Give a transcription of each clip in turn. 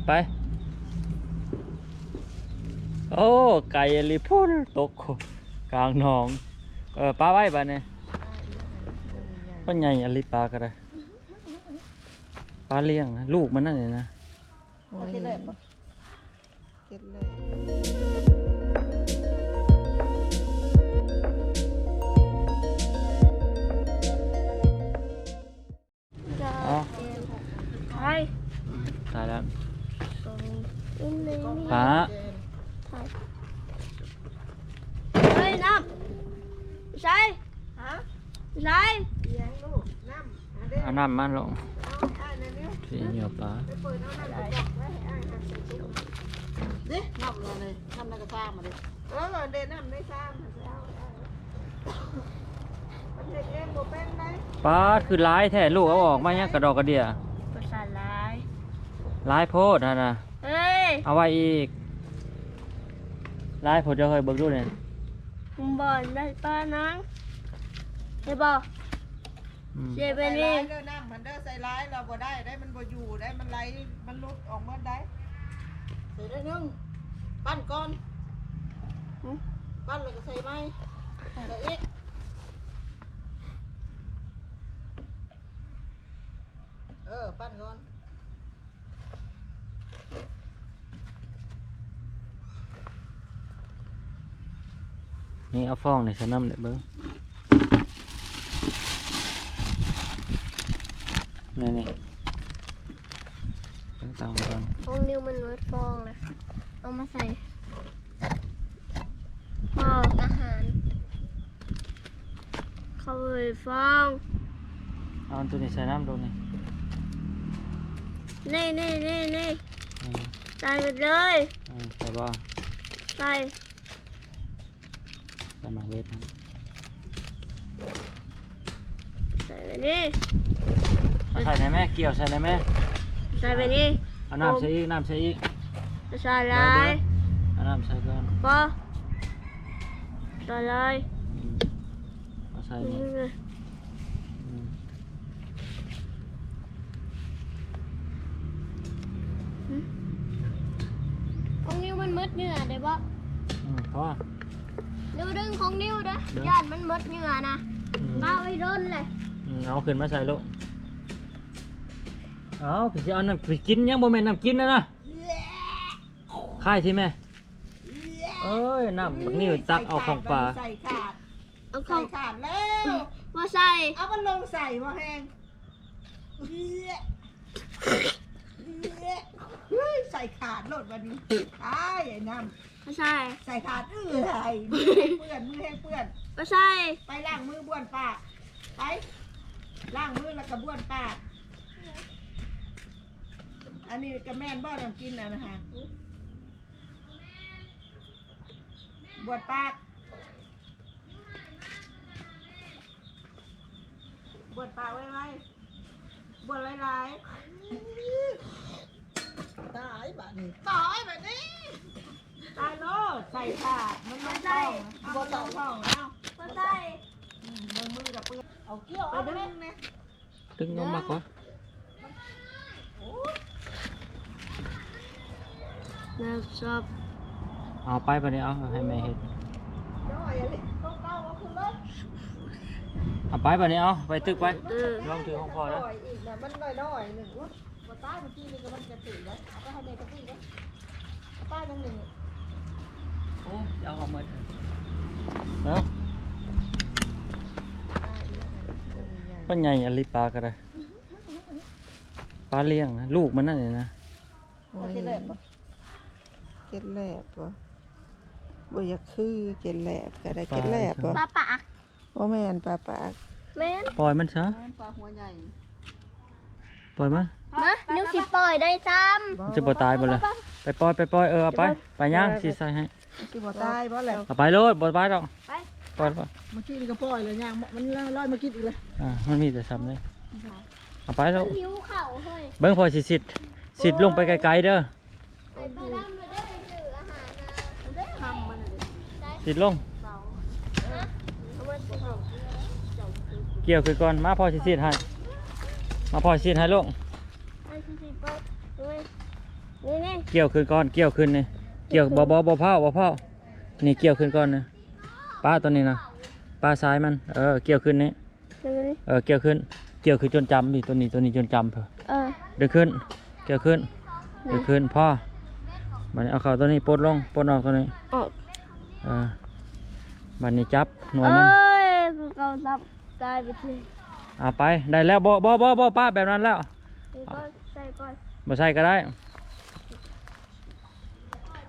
ໄປ. ໂອ້ ໄກອີ່ຫຼີ ພຸ້ນຕົກກາງໜອງ. ເອີ ປະໄວ້ບາດນີ້. ມັນໃຫຍ່ອີ່ຫຼີ ປາກໍໄດ້. ປາລ້ຽງນະ ລູກມັນນັ້ນນີ້ນະ. ໂອ້ຍ ເກັບເລີຍ. ເອົາ ໄປ ຕາຍແລ້ວ. ປາ ເຮີ້ຍ ນ້ຳໃສ່ ຮະ ໃສ່ ອີຫຍັງລູກ? ນ້ຳ ເອົານ້ຳມາລົງ ເອົາອ້າຍແດ່ເນາະ ຊິເຫຍປາ ໄປເປີດເອົານ້ຳກະຈອກໄວ້ໃຫ້ອ້າຍ ເດ້ ນ້ຳລະນີ້ ນ້ຳໃນກະຊາມາເດ້. ເອີ ເດ້ນ້ຳໃນຊາມ ມັນເຮັດເອງບໍ່ເປັນໃດ. ປາດ ຄືຫຼາຍແທ້ລູກ ເອົາອອກມາຫຍັງກະດອກກະເດຍ. ປາສາດຫຼາຍ ຫຼາຍໂພດຫັ້ນນະ. ເອີຍ ເອົາໄວ້ອີກ ຫຼາຍໂພດເດີ. ເຮີ້ຍ ເບິ່ງດູນີ້ ບໍ່ໄດ້ປານາງ ເຫັນບໍ່? ອືມ ເສຍໄປນີ້ ໃສ່ຫຼາຍເດີ ນ້ຳຫັ້ນເດີ ໃສ່ຫຼາຍລະບໍ່ໄດ້ໄດ໋ ມັນບໍ່ຢູ່ໄດ໋ ມັນໄຫຼ ມັນຫຼຸດອອກໝົດໄດ໋. ໃສ່ໜ້ອຍໜຶ່ງ ປັ້ນກ່ອນ ຫຶ ປັ້ນແລ້ວກະໃສ່ໃໝ່ ໃສ່ອີກ ເອີ ປັ້ນກ່ອນ. ນີ້ ເອົາຟອງນີ້ໃສ່ນ້ຳເດ້ເບິ່ງ ນີ້ໆ ຕັ້ງໆກ່ອນ. ຂອງນິວມັນເບິດຟອງລະ ເອົາມາໃສ່ ອອກອາຫານ ເຂົ້າເລີຍຟອງ. ເອົາໂຕນີ້ໃສ່ນ້ຳໂຕນີ້ ນີ້ໆໆໆ ອືມ ໃສ່ເບິດເລີຍ. ອືມ ໃສ່ບໍ່? ໃສ່ ໃສ່ໝາກເວັດ ໃສ່ໄປນີ້ ເອົາໃສ່ໄດ້ແມ ກ່ຽວໃສ່ໄດ້ແມ ໃສ່ໄປນີ້. ເອົານ້ຳໃສ່ອີກ ນ້ຳໃສ່ອີກ ໃສ່ຫຼາຍ ເອົານ້ຳໃສ່ກ່ອນ ພໍ ໃສ່ຫຼາຍ. ອືມ ເອົາໃສ່ນີ້ ອືມ ຂອງນິວມັນໝົດເຫຍື່ອໄດ້ບໍ່? ອືມ ພໍ ເດີ ດຶງຂອງນິວເດີ ຢ້ານມັນໝົດເຫຍື່ອນະ ອືມ ປະໄວ້ດົນແຫຼະ. ອືມ ເອົາຂຶ້ນມາໃສ່ໂລດ. ເອົາ ຄືຊິເອົານ້ຳໄປກິນ ຍັງບໍ່ແມ່ນນ້ຳກິນນະນະ ຄາຍຊິແມ່. ເອີຍ ນ້ຳບັກນິວຕັກເອົາຂອງປາ ໃສ່ຂາດ ເອົາຂອງ ໃສ່ຂາດແລ້ວ ບໍ່ໃສ່ ເອົາມັນລົງໃສ່ບໍ່ແຮງ. ເອີຍ ໃສ່ຂາດໂລດບັດນີ້ ອ້າຍ ໄອ້ນ້ຳ ບໍ່ໃສ່ ໃສ່ຂາດ ເອີຍ ມືແຮງເປື້ອນ ມືແຮງເປື້ອນ ບໍ່ໃສ່ ໄປລ້າງມືບ້ວນປາກ ໄປລ້າງມືແລ້ວກະບ້ວນປາກ. ອັນນີ້ກະແມ່ນບໍ່ ນ້ຳກິນອັນນັ້ນຫາ ບ້ວນປາກ ບ້ວນປາກໄວໆ ບ້ວນຫຼາຍໆ. ຕາຍບາດນີ້ ຕາຍບາດນີ້ ຕາຍໂລດ ໃສ່ຜ້າ ມັນລົງທ້ອງ ບໍ່ໃສ່ ມັນລົງທ້ອງແລ້ວ ບໍ່ໃສ່. ອືມ ເບິ່ງມືກະເປື້ອນ ເອົາກ້ຽວ ເອົາດຶງແນ່ ດຶງລົງມາກ່ອນ. ແມ່ຊອບ ເອົາໄປບາດນີ້ ເອົາໃຫ້ແມ່ເຮັດ ເອົາໄປບາດນີ້ ເອົາໄປຕຶກໄປ ເອີ ລອງຖືຂອງພໍ່ນະ ມັນນ້ອຍໆໜຶ່ງ ບໍ່ຕາຍ ເມື່ອກີ້ນີ້ກະມັນກະຕິໄດ໋ ເອົາໄປໃຫ້ແມ່ກະຕິໄດ໋ ເອົາໄປໜຶ່ງ ໂອ້ ຈະເອົາອອກໝົດ ເອົາ ມັນໃຫຍ່ອີ່ຫຼີ ປາກະໄດ້. ປາລ້ຽງນະ ລູກມັນນັ້ນນີ້ນະ. ໂອ້ຍ ເຈັດແລບບໍ່? ເຈັດແລບບໍ່? ບໍ່ຢາກຄືເຈັດແລບກະໄດ້. ເຈັດແລບບໍ່? ປາປາກ ບໍ່ແມ່ນປາປາກ ແມ່ນ ປ່ອຍມັນຊະ ແມ່ນປາຫົວໃຫຍ່ ປ່ອຍມາ ມາ ໜູຊິປ່ອຍໄດ້ຊ້ຳ ມັນຊິບໍ່ຕາຍບໍ່ລະ? ໄປປ່ອຍ ໄປປ່ອຍ ເອີ ເອົາໄປ ໄປຍ່າງຊິໃສ່ໃຫ້ ຊິບໍ່ຕາຍບໍ່ແຫຼະ? ເອົາໄປໂລດ ບໍ່ຕາຍດອກ ໄປ ປ່ອຍ ເມື່ອກີ້ນີ້ກະປ່ອຍແລ້ວຍ່າງ ມັນລອຍມາກິນອີກແລ້ວ ອ່າ ມັນມີແຕ່ຊ້ຳເດ້ ເອົາໄປໂລດ ຫິວເຂົ້າເຮີ້ຍ ເບິ່ງພໍ່ຊິຊິດ ຊິດລົງໄປໄກໆເດີ ຊິດລົງ ກ່ຽວຄືກ່ອນ ມາພໍ່ຊິຊິດໃຫ້ ມາພໍ່ຊິຊິດໃຫ້ລູກ ໄປຊິຊິດໄປ ໂອ້ຍ ນີ້ໆ ກ່ຽວຂຶ້ນກ່ອນ ກ່ຽວຂຶ້ນນີ້ ກ່ຽວ ບໍ່ ບໍ່ ບໍ່ເຜົາ ບໍ່ເຜົາ ນີ້ກ່ຽວຂຶ້ນກ່ອນນີ້ ປະຕົວນີ້ນະ ປະສາຍມັນ ເອີ ກ່ຽວຂຶ້ນນີ້ ເອີ ກ່ຽວຂຶ້ນ ກ່ຽວຂຶ້ນຈົນຈຳນີ້ ຕົວນີ້ ຕົວນີ້ຈົນຈຳ ເອີ ດຶງຂຶ້ນ ກ່ຽວຂຶ້ນ ດຶງຂຶ້ນ ພໍ ບາດນີ້ເອົາເຂົ້າຕົວນີ້ ປົດລົງ ປົດອອກຕົວນີ້ ອອກ ເອີ ບາດນີ້ຈັບໜ່ວຍມັນ ເອີຍ ເຂົາຈັບຕາຍໄປເລີຍ ເອົາໄປ ໄດ້ແລ້ວ ບໍ່ ບໍ່ ບໍ່ ບໍ່ ປະແບບນັ້ນແລ້ວ ໃສ່ກ່ອນ ໃສ່ກ່ອນ ບໍ່ໃສ່ກໍໄດ້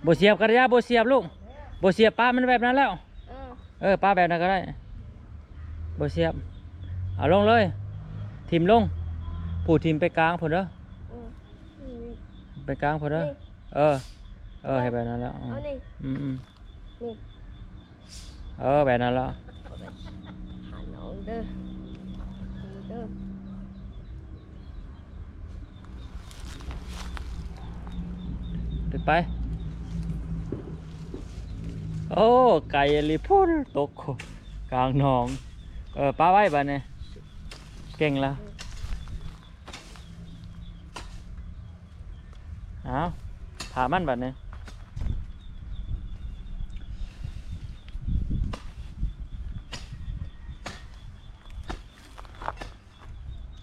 ບໍ່ສຽບກໍໄດ້ ບໍ່ສຽບລູກ ບໍ່ສຽບ ປະມັນແບບນັ້ນແລ້ວ ເອີ ເອີ ປະແບບນັ້ນກໍໄດ້ ບໍ່ສຽບ ເອົາລົງເລີຍ ຖິ້ມລົງ ຜູ້ຖິ້ມໄປກາງພຸ້ນເດີ ເອີ ໄປກາງພຸ້ນເດີ ນີ້ ເອີ ເອີ ເຮັດແບບນັ້ນແລ້ວ ເອົານີ້ ອືມ ນີ້ ເອີ ແບບນັ້ນລະ ຫານ້ອງເດີ ເດີ ຂຶ້ນໄປ ໂອ້ ໄກອີ່ຫຼີ ພຸ້ນ ຕົກກາງໜອງ ເອີ ປະໄວ້ບາດນີ້ ເກັ່ງລະ. ເອົາ ຖ້າມັນບາດນີ້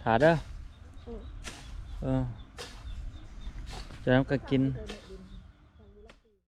ຖ້າເດີ ອືມ ເອີ ຈະນຳກັນກິນ.